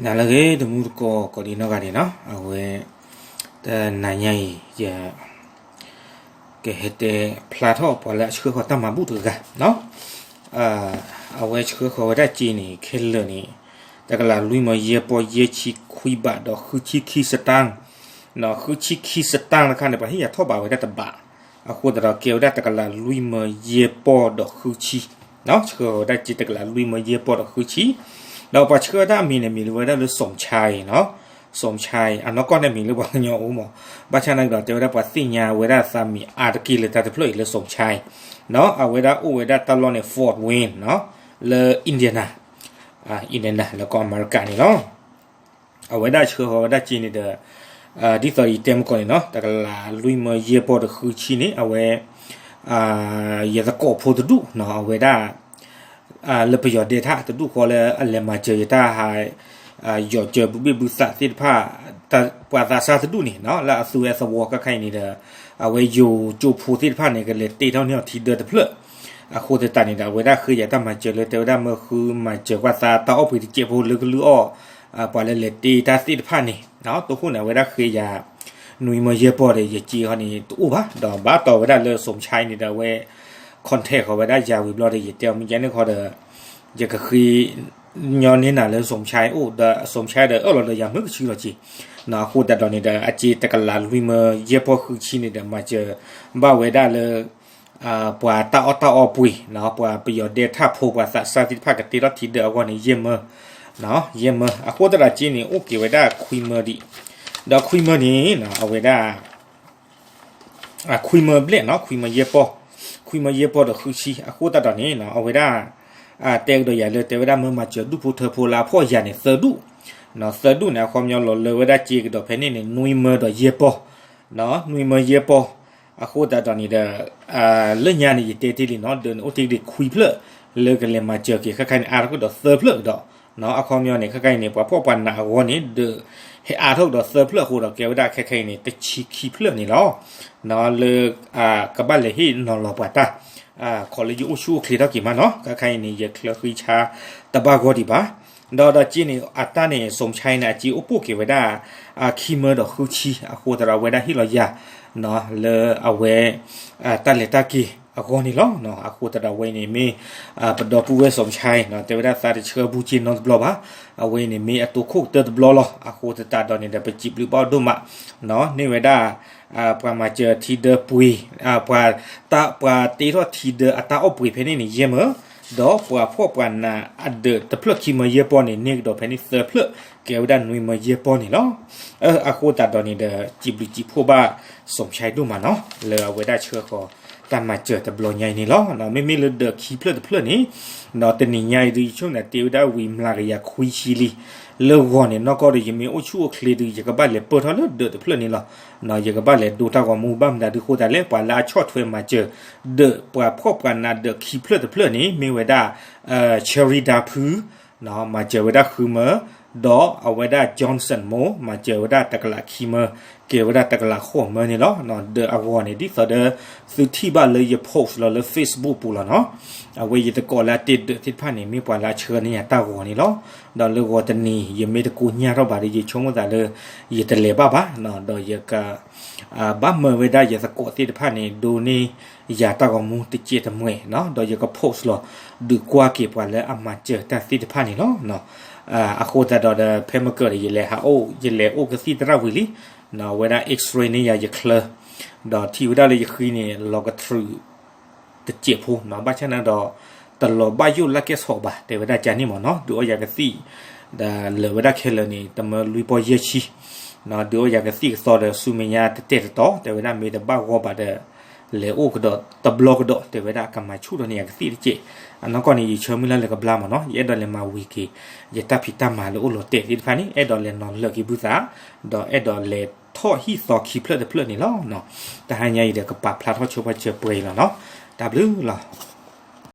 နၤလၢအဂ့ၤ တမူတကိး ကိးဒံနီၢ်ဂၤဒဲးနီၤ, အဝဲ တနၤညါအံၤ ယ ကဟဲတဲဖျါထီၣ်ပှၤလၢအဆှၢဃီၤတၢ်မၤဘူၣ်တဂၤ, အဝဲဆှၢဃီၤဝဲဒၣ်စ့န့ၣ် ခဲလၢာ်န့ၣ် တကလးလွံၢ်မၢယဲၢ်ပီၢ်ယဲၢ်ဆံခွံဘးဒီးဃုဆံခံစတၢၣ်, ဃုဆံခံစတၢၣ်တခါန့ၣ် ပှၤဟ့ၣ်ယၤထီၣ်ဘးဝဲဒၣ်တဘး, အဃိသတးဒီးကဲဝဲဒၣ်တကလးလွံၢ်မၢယဲၢ်ပီၢ်ဒီးဃုဆံ, ဆှၢဃီၤဝဲဒၣ်စ့တကလးလွံၢ်မၢယဲၢ်ပီၢ်ဒီးဃုဆံ, ဒီးပှၤဆှၢဝဲဒၣ်အမံၤန့ၣ်မံၤလၢဝဲဒၣ်လၢ စီၤဆါအံၤနီၤ, စီၤဆါအံၤ အနီၢ်ကီၢ်န့ၣ်မံၤလၢပှၤကညီအိၣ်မး, ဘၣ်ဆၣ်နာ်က့ဒီး တဲဝဲဒၣ်ပှၤသ့ၣ်ညါဝဲဒၣ်သးမံၤအါတက့ၢ်လၢတၢ်တဖျၢၣ်အံၤလၢ စီၤဆါအံၤ, အဝဲဒၣ်အိၣ်ဝဲဒၣ်တၢ်လီၢ်န့ၣ် Fort Wayne နီၤ, လၢ Indiana, Indiana လၢကီၢ်အမဲရကၤန့ၣ်လီၤ. အဝဲဒၣ်ဆှၢဃီၤဝဲဒၣ်စ့န့ၣ်ဒီး ဒ်သိးယတဲမုၢ်ကီၢ်န့ၣ်နီၤ, တကလးလွံၢ်မၢယဲၢ်ပီၢ်ဒီးဃုဆံန့ၣ် အဝဲ ယသကိးဖိတဒူၣ်နီၤ, အဝဲဒၣ် လၢပယီၤဒဲထၣ်တဒူၣ်ဃီလၢအလဲၤမၤစၢၤယတၢ်ဟး ယီၤစၢၤဘုဘ့ၣ်ဘုသးသ့ၣ်တဖၣ် ပှၤသးစၢ်တဒူၣ်န့ၣ်နီၤ လၢအသူဝဲအသဝီခဲခါအံၤန့ၣ်ဒီး အဝဲယိၤကၠိဖိသ့ၣ်တဖၣ်န့ၣ် ကလဲၤတ့ထီၣ်န့ၢ်အီၤထံဒၢတဖျၢၣ်, အဃိသတးန့ၣ်ဒီး အဝဲဒၣ်ဃ့ယၤတၢ်မၤစၢၤလၢတဲဝဲဒၣ်မၢဃုမၤစၢၤကွၢ်သးတၢ်အီၣ်ပှ့ၤတစဲးဖိလၢကလုၢ်အီၣ် ပှၤလၢလဲၤတ့တၢ်သ့ၣ်တဖၣ်န့ၣ်, တိခိၣ်န့ၣ် အဝဲဒၣ်ဃ့ယၤ နွံမၢယဲၢ်ပီၢ်ဒီး ယစ့ဃီန့ၣ်တအိၣ်ဘၣ်, ဒီးဘၣ်တီဝဲဒၣ်လၢ စီၤဆါအံၤန့ၣ်ဒီး အဝဲ contact ဃီၤဝဲဒၣ်ယၤဝံၤဘျီဒီး ယတဲအီၤမ့ၢ်ကဲန့ၣ်ဃီဒီး ယကဃ့ညီနုၢ်နၤလၢ စီၤဆါအံၤ အိၣ်ဒီး စီၤဆါအံၤဒီးအၢၣ်လီၤဒီးယၤမ့ၢ်ကဆှၢလီၤစ့, အဃိသတးဒီးန့ၣ်ဒီး အစ့တကလးလွံၢ်မၢယဲၢ်ပီၢ်ဃုဆံန့ၣ်ဒီး မၤစၢၤဘၣ်ဝဲဒၣ်လၢ ပှၤတၢ်အီၣ်တၢ်အီပှ့ၤ, ပှၤပယီၤဒဲထၣ်ဖိ ပှၤသးစၢ်သ့ၣ်တဖၣ်ကတ့ထီၣ်ထံဒၢအဂီၢ်န့ၣ် ယဲၢ်မၢ, ယဲၢ်မၢ, အဃိသတးဒီးစ့န့ၣ် အိၣ်က့ၤဝဲဒၣ်ခွံမၢဒံး, ဒီးခွံမၢန့ၣ် အဝဲဒၣ် ခွံမၢဘျဲၣ်နီၤ, ခွံမၢယဲၢ်ပီၢ်, ခွံမၢယဲၢ်ပီၢ်ဒီးဃုဆံ, အဃိသတးဒီးန့ၣ် အဝဲဒၣ် တဲကဒီးယၤလၢ တဲဝဲဒၣ်မၢမၤစၢၤဒူၣ်ဖိထၢဖိလၢအဖှီၣ်ယၤန့ၣ် သၢဒူၣ်, သၢဒူၣ်န့ၣ် အခီပညီလီၤလၢဝဲဒၣ်စ့ကဒီးဖဲန့ၣ်န့ၣ် နွံမၢဒီးယဲၢ်ပီၢ်, နွံမၢယဲၢ်ပီၢ်, အဃိသတးဒီးန့ၣ်ဒီး လၢညါန့ၣ် ယတဲတ့ၢ်လံနီၤ, ဒၢးန့ၣ်အိၣ်တ့ၢ်ကဒီးခွံဖျၢၣ် လၢကလဲၤမၤစၢၤက့ၤ ခဲခါအံၤန့ၣ် အါထီၣ်ကဒီးသၢဖျၢၣ်ကဒီး, အခီပညီန့ၣ် ခဲခါအံၤန့ၣ် ပှၤဖှီၣ်ပှၤနးအဂီၢ်န့ၣ် ဒၢးဟဲအါထီၣ်ကဒီးသၢဖျၢၣ်အဃိဒီး ကဲဝဲဒၣ်ခဲခါအံၤန့ၣ် တဆံခံဖျၢၣ်န့ၣ်လီၤ. လၢ ကဘၣ်လဲၤဟ့ၣ်နီၤလီၤပှၤတၢ် ခီလၢယအိၣ်ဆူၣ်အိၣ်ချ့ထီၣ်က့ၤမးနီၤ, ခဲခါအံၤန့ၣ် ယချၢဃံဆါတဘၣ်ဂီၢ်ဒံးဘၣ်, ဒီးဒီးစ့န့ၣ် အတၢ်န့ၣ် စီၤဆါအံၤန့ၣ် အစ့အိၣ်ပိာ်က့ၤဝဲဒၣ် ခံမၢဒီးဃုဆံ, အဃိသတးဒီးအဝဲဒၣ်ဟ့ၣ်လီၤယၤ လၢအဝဲ တၢ်လဲၤတၢ်က့ၤအဂီၢ်န့ၣ်လီၤ. အဃိသတးဒီးအဝဲအံၤန့ၣ်မ့ၢ် ပဒီပုၢ်ဝဲၢ်စီၤဆါအံၤ တဲဝဲဒၣ်သးတဆှၢဘူးစ့နီတဘျီဘၣ်, အဝဲအံၤန့ၣ်မ့ၢ်အတိခိၣ်ကတၢၢ်တဘျီလီၤ. အဃိသတးဒီးန့ၣ်ဒီး ပစံးဘျုးဘၣ်ဒိၣ်မး န့ၢ်ဝဲဒၣ် ပှၤမၤစၢၤထံဒၢပှ့ၤ ပှၤ ပှၤတ့ထီၣ်ထံဒၢအတၢ်အီၣ်ပှ့ၤဖဲန့ၣ်န့ၣ် ယဲၢ်မၢ, ဒီးပှၤဖှီၣ်ပှၤနးအဒၢးတဖျၢၣ်ခံမၢယဲၢ်ပီၢ်န့ၣ် န့ၢ်ကဒီးဖဲန့ၣ်သၢဖျၢၣ် ကဲဝဲဒၣ်နွံမၢယဲၢ်ပီၢ်န့ၣ်လီၤ. အဃိသတးဒီးန့ၣ်ဒီး စံးဘျုးစံးဖှိၣ်ဘၣ်စီၤဆါအံၤဒိၣ်မးနီၤ လၢအဝဲဒၣ်ဆှၢဃီၤတၢ်မၤစၢၤတဘျီညါအံၤန့ၣ်လီၤ. မ့မ့ၢ်လၢဒၢးခံဖျၢၣ်တဖျၢၣ်န့ၣ် ဒီးတနံၤညါအံၤဒုး ယဆိကမိၣ်န့ၣ် တ့ဝဲဒၣ်ဝံၤမျးကယၤခွံဆံလံ လၢဂီၤန့ၣ် နီၢ်ကီၢ်ဒီး ယမ့ၢ်အိၣ်ဆူၣ်အိၣ်ချ့ဒုး ယကဘၣ်လဲၤပၢၢ်ထီၣ်လၢဒၢးတဖျၢၣ်န့ၣ်လီၤ. ယကဘၣ်လဲၤဒိတၢ်ဂီၤမူ ဘၣ်မနုၤဒုးအဃိသတးလဲၣ် ပှၤလၢအဆီၣ်ထွဲမၤစၢၤ ဒၢးပှၤဖှီၣ်ပှၤနးဒၢးခံဖျၢၣ်တဖျၢၣ်န့ၣ် မ့ၢ်ဝဲဒၣ် Cherry Dapu မၤစၢၤဝဲဒၣ်ဃုမၢ, ဒီးအဝဲဒၣ် Johnson Mo မၤစၢၤဝဲဒၣ်တကလးခံမၢ, ကဲဝဲဒၣ်တကလးဃိးမၢန့ၣ်လီၤ. ဒၢးအဂီၤန့ၣ် ဒ်သိးဒီး သုထံၣ်ဘၣ်လၢယ post လီၤလၢ Facebook ပူၤလီၤနီၤ. အဝဲယသကိးလၢအတ့ဒၢးသ့ၣ်တဖၣ်န့ၣ် မ့ၢ်ပှၤလၢအဆှၢန့ၢ်ယၤတၢ်ဂီၤန့ၣ်လီၤ. ဒီးလၢဂီၤတနံၤ ယမ့ၢ်တကိညၢ်ထီၣ်ဘၣ်ဒီး ယဆိကမိၣ်သးလၢ ယတလဲၤဘၣ်ဘၣ်, ဒီးယက ဘၣ်မၢဝဲဒၣ်ယသကိးသ့ၣ်တဖၣ်န့ၣ် ဒိးန့ၢ်ယၤတၢ်ဂီၤမူတစဲးတမှဲၤနီၤ, ဒီးယက post လီၤ ဒုးကွၢ်က့ၤပှၤလၢအမၤစၢၤတၢ်သ့ၣ်တဖၣ်န့ၣ်လီၤ. အဃိသတးဒီးဒီး ဖဲမကၢၢ်ဒီး ယလဲၤဟးအိၣ် ယလဲၤအိၣ်ကသံၣ်သရၣ်ဝံၤလံ, အဝဲဒၣ် X-ray န့ၢ်ယၤယချၢ, ဒီးထံၣ်ဝဲဒၣ်လၢယဃံန့ၣ် လီၤကတြူး တစဲးဖိနီၤ, ဘၣ်ဆၣ်န့ၣ်ဒီး တလီၤဘၣ်ယိၣ်လၢကဲဆိးဘၣ် တဲဝဲဒၣ်ကန့ၣ်မ့ၢ်နီၤ, ဒုးအီၣ်ယၤကသံၣ် ဒီးလၢာ်ဝဲဒၣ်ခဲလၢာ်န့ၣ် တမၢလွံၢ်ပီၢ်ယဲၢ်ဆံ, ဒုးအီၣ်ယၤကသံၣ်ကသီဒီးဆူမဲာ်ညါတတဲာ်တတီၤ တဲဝဲဒၣ်မ့ၢ်တဘၣ်ဂီၢ်ဘၣ်ဒီး လဲၤအိၣ်ကဒီးတဘျီကဒီး တဲဝဲဒၣ်ကမၤဆူၣ်ထီၣ်န့ၢ်ယၤကသံၣ်တစဲး, အနီၢ်ကီၢ်န့ၣ် ယဆၢမုၢ်လၢ်လၢကဘျါမ့ၢ်နီၤ, ယအဲၣ်ဒိးလဲၤမၤဝံၤက့ၤ ယတၢ်ဖံးတၢ်မၤလၢအိၣ်လီၤတဲာ်သ့ၣ်တဖၣ်န့ၣ် အဲၣ်ဒိးလဲၤနီၤလၢာ်က့ၤဘုသး, ဒီးအဲၣ်ဒိးလဲၤထီၣ်ဟံၣ်သီခံဖျၢၣ်တဖျၢၣ်န့ၣ်လီၤ. တဟါညါအံၤဒီးကပာ်ဖျါထီၣ်ဆိပာ်စၢၤပှဲၤအံၤလီၤနီၤ, တၢ်ဘျုးလီၤ.